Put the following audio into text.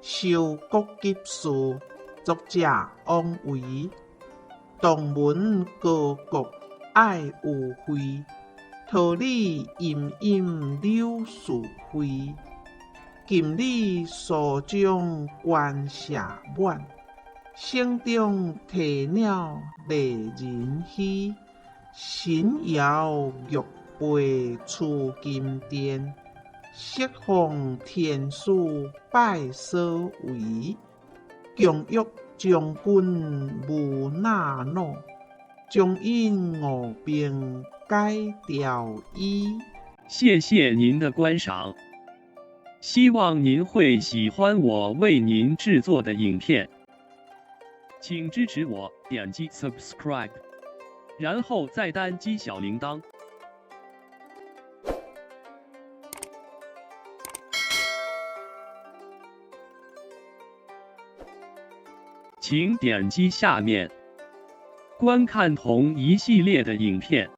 受國級事，作者王維。洞門高閣愛有慧，桃李陰陰柳樹輝。錦鯉蘇將官舍滿，省中啼鳥麗人稀。神搖玉背出金殿，適逢天師拜所為。強欲將軍無那惱，終因五病解掉醫。謝謝您的觀賞，希望您會喜歡我為您製作的影片，請支持我點擊 subscribe，然後再單擊小鈴鐺。請點擊下面觀看同一系列的影片。